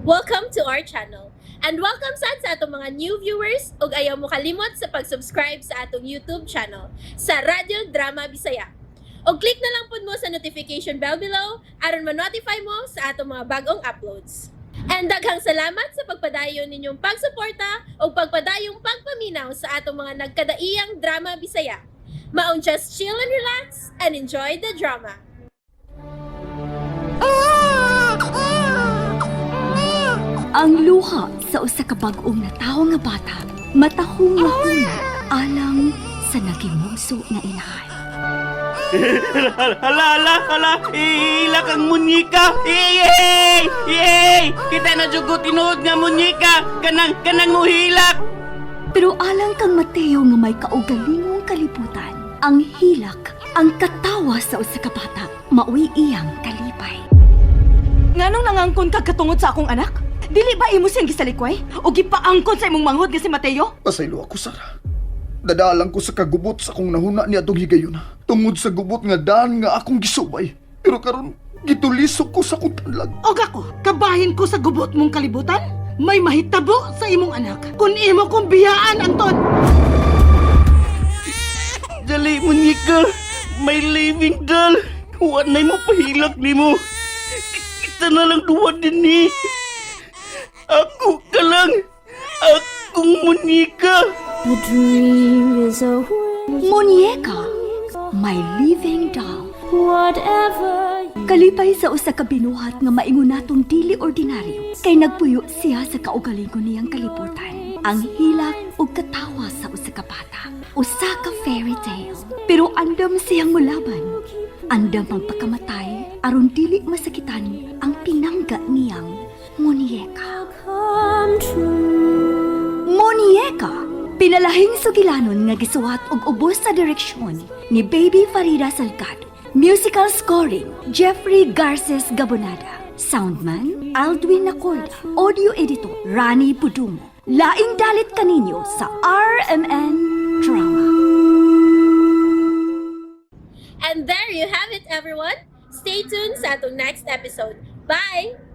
Welcome to our channel. And welcome sad sa atong mga new viewers ug ayaw mo kalimot sa pag-subscribe sa atong YouTube channel sa Radyo Drama Bisaya. Og click na lang pud mo sa notification bell below aron ma-notify mo sa atong mga bagong uploads. And daghang salamat sa pagpadayon ninyong pagsuporta ug pagpadayong pagpaminaw sa atong mga nagkadaiyang drama Bisaya. Maong just chill and relax and enjoy the drama. Ang luha sa usa ka bag-ong natawo nga bata matahong alang sa nagimugso nga inahan. Hala, hala, hala! Ihilak ang munyika! Yay! Yay! Kita na jud ko tinuod nga munyika! Kanang, kanang muhilak! Pero alang kang Mateo nga may kaugalingong kalibutan, ang hilak, ang katawa sa usa ka bata, maoy iyang kalipay. Nganong nangangkon ka katungod sa akong anak? Dili ba imo siyang gisalikway? O gipaangkon sa imong manghod nga si Mateo? Pasaylo ako, Sara. Dadalang ko sa kagubot sa akong nahuna ni atong higayuna. Tungod sa gubot nga daan nga akong gisubay. Pero karon gitulisok ko sa akong tanlag. Og ako, kabahin ko sa gubot mong kalibutan? May mahitabo sa imong anak. Kung imo kong biyaan, Anton! Dali, munyika! May living doll! Wa na'y mo pahilak nimo! Kita na lang duwa din ni! Ako ka lang! Akong munyika! A dream is a Munyeka, My Living Doll. Whatever. Kalipay sa usa ka binuhat nga maingon natong dili ordinaryo kay nagpuyo siya sa kaugalingon niyang kalibutan. Ang hilak ug katawa sa usa ka bata, usa ka fairy tale. Pero andam siyang mulaban. Andam ang pagkamatay aron dili masakitan ang pinangga niyang munyeka. Come true. Monieka, pinalahing sugilanon nga gisuwat og ubos sa direksyon ni Baby Farida Salgado. Musical scoring, Jeffrey Garces Gabonada. Soundman, Aldwin Nacorda. Audio editor, Rani Pudumo. Laing dalit kaninyo sa RMN Drama. And there you have it, everyone. Stay tuned sa atong next episode. Bye!